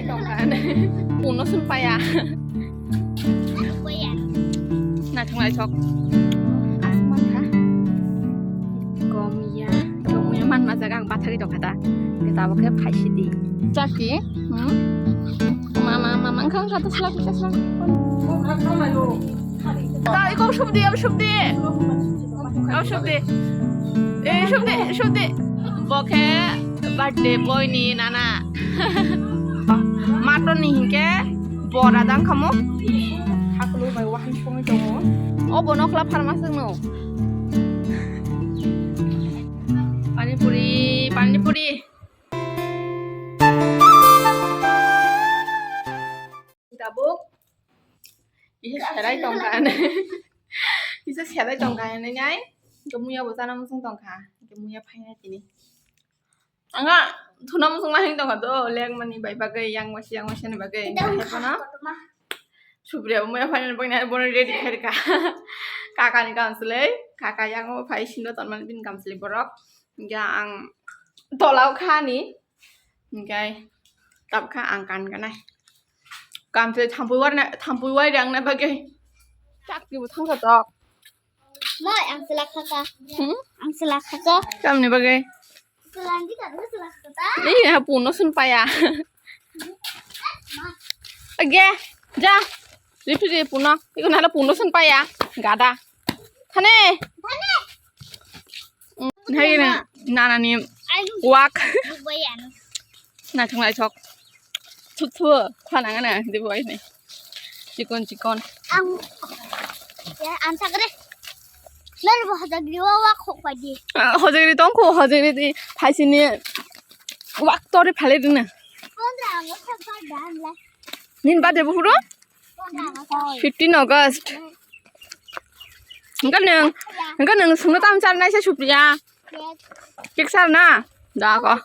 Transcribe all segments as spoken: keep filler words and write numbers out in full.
Tongkha. Puno sun paya. Naithok naithok. Asma kha. Gomiya. Gomiya man ma jaga ang bathari tongkha ta. Tabok khe phaisidi. Chaki. Hmm? Mama, mama, ang khang kha to slak kha slak. Ta iko subdi, am subdi. Am subdi. Eh, subdi, subdi. Bo khe birthday boy ni nana. Maton ni hinkhe bora dang khamu. Hakulu bai wahan songwi tongo. O bo nokla pharma songno. Pani puri, pani puri. Tabuk. Isa serai tongkha. Isa serai tongkha nai nai. Kemuya bo chana musung tongkha. Kemuya phaina tini. Anga thuna musung lahing tongkha do, leng mani bai bagwi, yang masi, yang masi ni bagwi. Supriya bo muya phaina bagwi nai bono ready khairka. Kaka ni kamslei, kaka yang o phai sindo tonmani bin kamslei borok. Hingke ang tolau kha ni. Hingke tabkha ang kan ganai. Kamslei thampui warna, thampui wai rang na bagwi. Chak ni bo thangkha tok. Moi ang selak kha ka. Hmm? Ang selak kha ka. Kam ni bagwi? Selak di ka, selak kha ka. Ni ha puno sun paya. Age, ja. Ritu je puno. Iko nala puno sun paya. Gada. Thane. Thane. Hai na, nana ni wak. Bubai ano. Naithok naithok. Thuk thuk. Khana ngana. Di bubai ni. Chikon chikon. Ang. Ya, ang sagre. Lor bo hojagri wa wak khok pai di. Ah, hojagri tong kho, hojagri di. Phaisini wak tori phale dina. Pondra ang sa ba dan la. Nin ba de buhuro? Pondra ang sa. Fifteen August. Engka neng, engka neng sungno tam char nai se Supriya. Kek sar na? Da ko.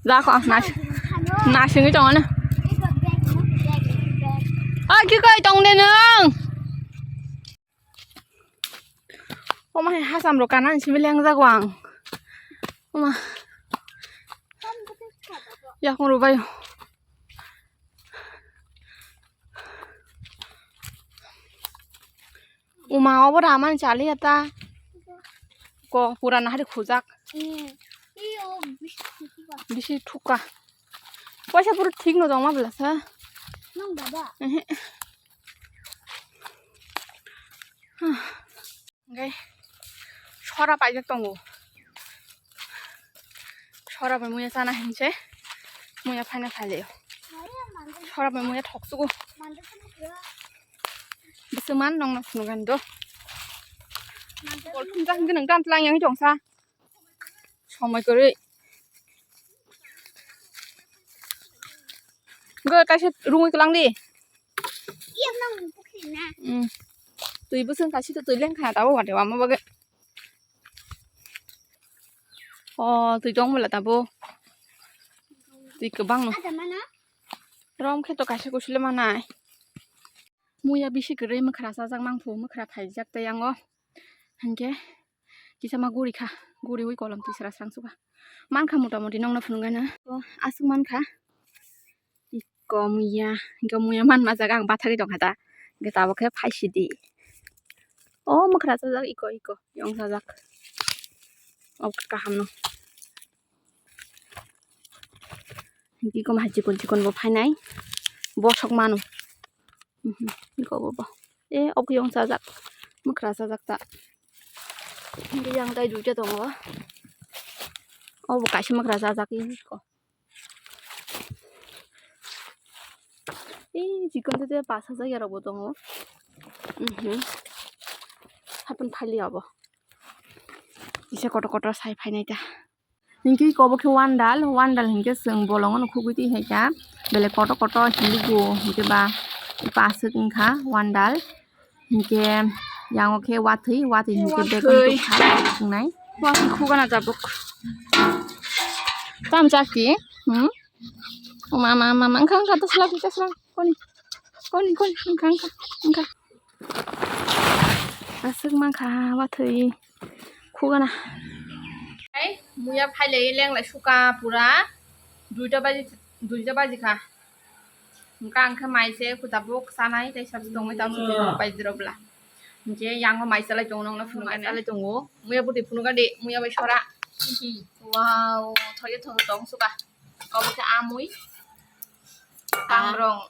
Da ko, nas-, nasingwi tongo na. O, ki koi tong de nung? Oma hai hasam ro kanan simi leng jago ang. Oma. Yakung ro bayo. Uma obo ramani chaliya ta. Ko purana hari khujak. Hmm. Iyo, bisi thuka. Bisi thuka. Paisa pura thik no tongma belasa. Nang baba. Ehe. Hwnkhe sora paijak tongo. Sora bai muya chana hinse muya phaina phailio. Sora bai muya thoksugo. Bwswman nongno phunukgani do. Bol thumjak hinke nang tam tlang yang tongsa. Somoi kwrwi. Go kaisa rungwi kwlang di. Hmm. Twi bwswng kaisa twi lengkha tabo wate wama bagwi. O twi tong bwla tabo. Twi kwbangno. Rom khe to kaisa kuchule manai. Muya bisi kwrwi mwkhra chajak mangphu, mwkhra phaijak tei yango. Hinkhe kisa ma guri kha, guriwi kolom twi sra srang suka. Mankha mota moti nongno phunukgano. O aswk mankha. Iko muya, iko muya man ma jaga ang bathagwi tongkha ta. Hwnkhe tabok khe phaisidi. O mwkhra chajak iko, iko, yong chajak. O kahamno. Iko ma chikon chikon bo phainai. Bosok mano. Mhm, iko bo bo. E, obo yong chajak. Mwkhra chajak ta. Yang tai duita tongo. Obo kaisa mwkhra chajak iko. E, chikon tete pas hajar yarok bo tongo. Mhm. Hapon phali obo. Kisa kotor kotor sai phainai ta. Hinkhe iko bo khe wandal, wandal hinkhe chwng bolongo no khugwi twi hai kha. Belai kotor kotor hinwi bo hinkhe ba iko aswk wngkha wandal. Hinkhe yango khe watwi, watwi hinkhe bag on tubkha wngnai. Watwi khugana tabuk. Tam chaki? Hmm? O mama, mama, wngkha, wngkha, ta swlak, ta swlak. Koni, koni, koni, wngkha, wngkha, wngkha. Aswk mankha, watwi. Khugana. Hai, muya phailai lenglai suka pura. Duita baji, duita baji kha. Hwnkhe ang khe mai se khutabuk chanai tei sabse tongwi tamo se bai dirok bla. Hwnkhe yango mai chalai tongo nokno phunukani. Mai chalai tongo. Muya bwtwi phunukadi, muya bai sora. Wow, thoye thong tong suka. Obo khe amui. Tangrong.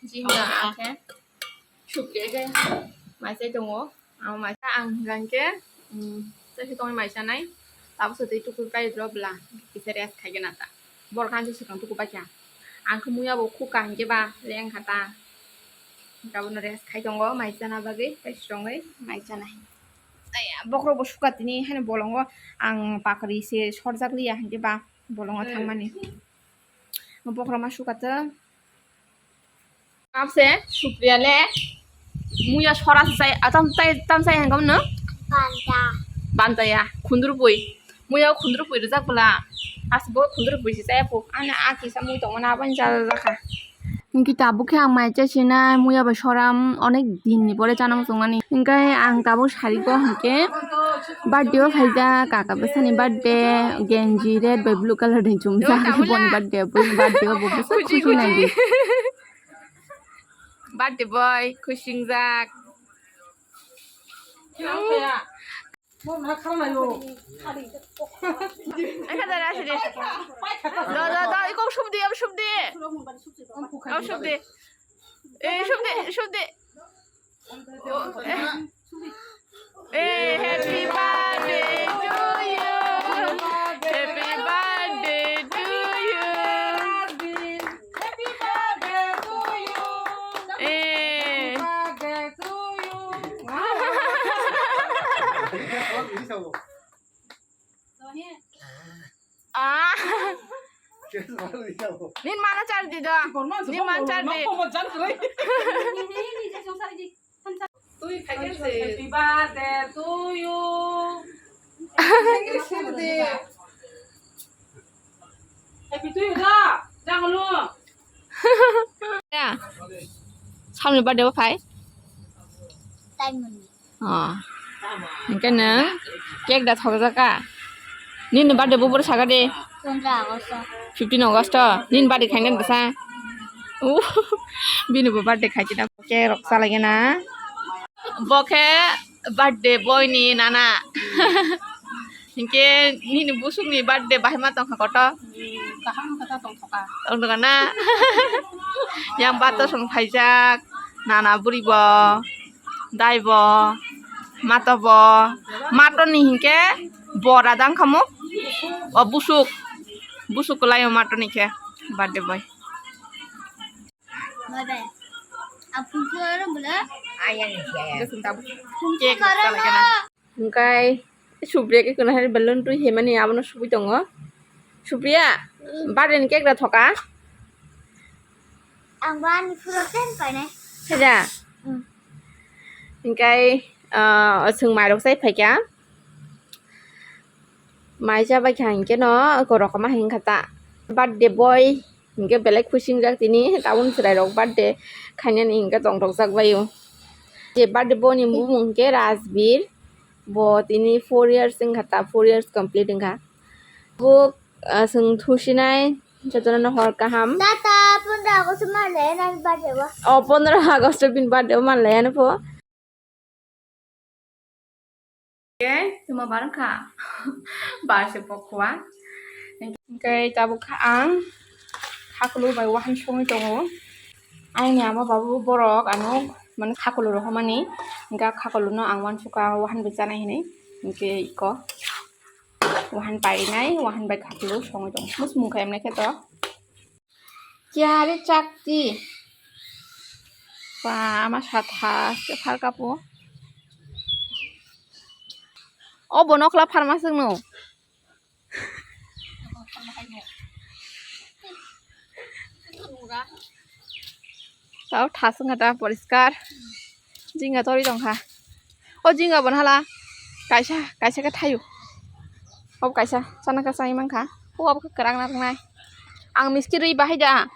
Jimna ang khe. Sukya khe mai chai tongo. Ang mai cha ang hinkha khe, um, chai se tongwi mai chanai. Tabuk se twi tukur kai drop bla. Kisa rest khai gana ta. Bor khan se swkang tuku bai kha. Ang khe muya bo khuk ka hinkhe ba leng kha ta. Tabuk no rest khai tongo mai chana bagwi. Tei swrwngwi mai chanai. Aya, bokhorok bo suka tini haino bolongo ang pakri se sorjak liya hinkhe ba bolongo thangmani. Bokhorok ma suka ta. Abse Supriya le muya sora se chai, atam tai tam chai hangam no? Banta. Banta ya, khundur pui. Muya khundur pui rijak bwla. As bo khundur pui se chai phu. Ani a kisa mui tongmani aboni cha jakha. Hwnkhe tabuk khe ang mai cha sinai, muya bai sora, mm, onek din ni pore chana muchungmani. Hwnkhe ang tabuk sari ko hwnkhe birthday o phaijak, kaka bwsani birthday, genji red bai blue colour ni chumjak, boni birthday, boni birthday o bo bwswk khusi nai di. Birthday boy, khusi wngjak. Engkha dara sidi. Do, do, do, iko sumdi, am sumdi. Am sumdi. Eh, sumdi, sumdi. Eh, happy birthday to you. Happy birthday to you. Happy birthday to you. Eh. Happy birthday to you. Ah. Nin mana char di do. Nin mana char di. Happy birthday to you. Happy to you da. Jangan lu. Ya. Samni birthday bo phai. Time ni. Oh. Hingke nwng cake da thokjak ka? Nini birthday bo boro saka de? Pondro August. Fifteen August. Nini birthday khaina bwsa? Uh, bini bo birthday khaikhe da. Cake rok chalaikhe na. Bo khe birthday boy ni nana. Hingke nini busuk ni birthday bahai ma tongkha koto? Kaham khe ta tongkha. Tongkha na? Yang bato song phaijak. Nana buri bo, dai bo, mato bo, mato ni hingke bora dang khamu, o busuk, busuk kwlai o mato ni khe birthday boy. Bye bye. Aphung khe oro bole. Cake chala kena. Hingkai Supriya khe kwna hai balloon twi himani abono subui tongo. Supriya, birthday ni cake da thoka? Ang bo ani phuro ten painai. Khaja? Mm. Hingkai, ah, chwng mairok chai phaikha. Mai chabai kha hinkhe no, eko rokoma hinkha ta. Birthday boy hinkhe belai khusi wngjak tini, tabuk chwrairok birthday khainani hinkhe tongthokjak bai o. Je birthday boy ni bumung hinkhe Rajbir. Bo tini four years wngkha ta, four years complete wngkha. Bo, ah, chwng thusinai jotono hor kaham. Tata, pondro August o manlai nani birthday bo. O, pondro August o bini birthday o manlai ano pho. Tuma bar wngkha. Bar se pokwa. Hingke tabuk kha ang khakulu bai wahan songwi tongo. Aini ama babu borok ano mane khakulu rohormani, hingke khakulu no ang wansukha wahan bai chanai hinui, hingke iko wahan painai, wahan bai khakulu songwi tongo. Musmung khe emne khe to. Kiyari chakti. Ba, ama satha se phar kapo. O bo nokla pharma songno. Tao thasung kha ta poriskar. Jinga tori tong kha. O jinga bo nala. Kaisa, kaisa khe thaio. Obo kaisa, chana khe chai mankha. O abo khe kwrang na wngnai. Ang miski rwi bahai da.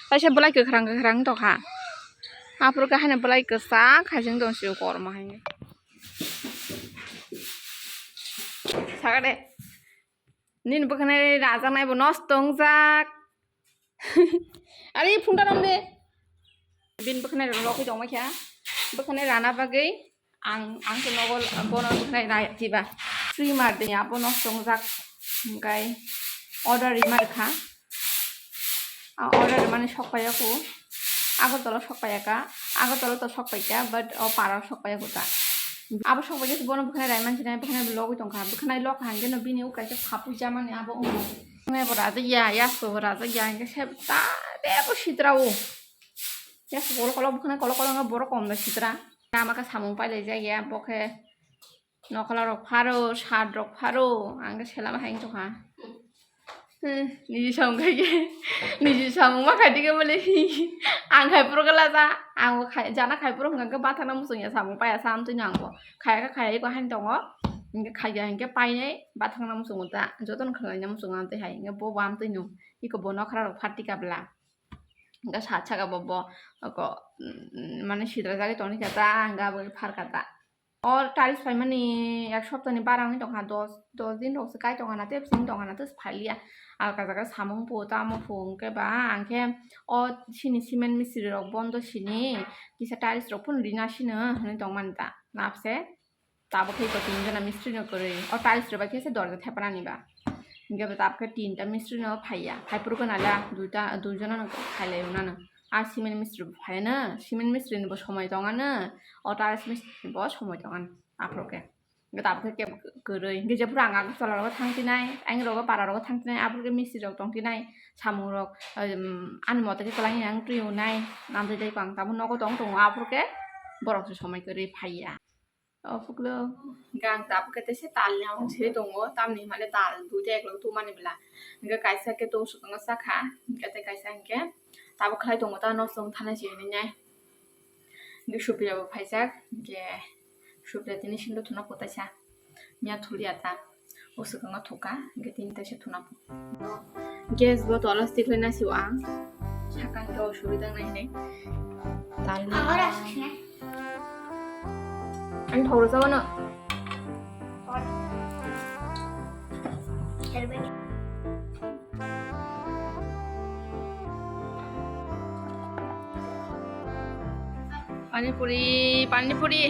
Kaisa belai kwkhwrang kwkhwrang tong kha. Aphuru khe haino belai kwchak khaijeng tong sio kormo hai. Saka de. Nini bwkhwnai rajaknai bo nosto wngjak. Are phone ta ram de. Bini bwkhanai rok logwi tongma kha. Bwkhanai rana bagwi ang, ang to nogo bono bwkhanai raya chiba. Trimmer de abo nosto wngjak. Hingkai order rima kha. A order mani sok paiya ko. Agartala sok paiya ka. Agartala to sok paikha, but o para sok paiya ko ta. Abo sok paiya bono bwkhanai rai mansinai, bwkhanai logwi tongkha. Bwkhanai lok hangke no bini ukai khe phapu jamani abo wngo. Bwkhanai bo rajak ya, yasko bo rajak ya, hingke se ta tebo sitra o. Yasko kolok kolok bwkhanai kolok kolok no borok kom da sitra. Ama khe samung pailai jak ya, bo khe Nokla rok pharo, shirt rok pharo, ang khe selama hai wngtokha. Hmm, niji samung khai khe, niji samung ma khai dikhe bole, ang khai puro khe laja, ang bo khai, jana khai puro hwnkha khe bathakna muchung ya samung paya sa amtwi no ang bo. Khaya khe khaya iko haino tongo, hwnkhe khaiya hinkhe painai bathakna muchungo ta, jotono khwlaina muchungo amtwi hai, hwnkhe bo bo amtwi no, iko bo nokra rok phar tikha bwla. Hwnkhe sat saka bo bo, oko, mm, mane sidrajagwi tongni kha ta, hwnkhe abo pharkha ta. O tiles paimani ek soptani bara wngwi tongkha, dos, dos din rokse kai tongkha na, tei bising tongkha na, tei phailiya. Alka jaga samung phu, tamo phu, hwnkhe ba ang khe o sini cement mistri rok bondo sini kisa tiles rok phano rina sino hwnwi tongmani ta. Napse tabuk khe iko tinjona mistri no kwrwi. O tiles rok bai khe se dorja thepanani ba. Hwnkhe bo tabuk khe tinta mistri no phaiya. Phaiphuru gana la duita, duijona no khailai rwnano. A cement mistri bo phaiano, cement mistri ni bo somoi tongano, o tiles mistri ni bo somoi tongano, aphuru khe. Hwnkhe tabuk khe kebo kwrwi. Hwnkhe jephuru ang Agartala rogo thang tinai, ang rogo para rogo thang tinai, aphuru khe mistri rok tong tinai, samung rok, um, ani mote khe kwlangya ang twi unai, namtwi tei ang tabuk nogo tong tongo, aphuru khe borok se somoi kwrwi phaiya. O phuklo, hwnkhe ang tabuk khe teisa talni habang se tongo, tamni hwnmale tal duita eklog tumani bwla. Hwnkhe kaisa khe tok swkang sakha, hwnkhe tei kaisa hwnkhe tabuk khlai tongo ta, nosto wng thana se hinwi nai. Hwnkhe Supriya bo phaijak, hwnkhe Supriya tini singdo thuna kutaisa. Miya thulia ta. O swkango thuka, hwnkhe tini teisa thuna pho. Gas bo tola stick lai nasi ang. Sakang to osubida nai hinwi. Talni. Ang thoro sa no. Pani puri, pani puri.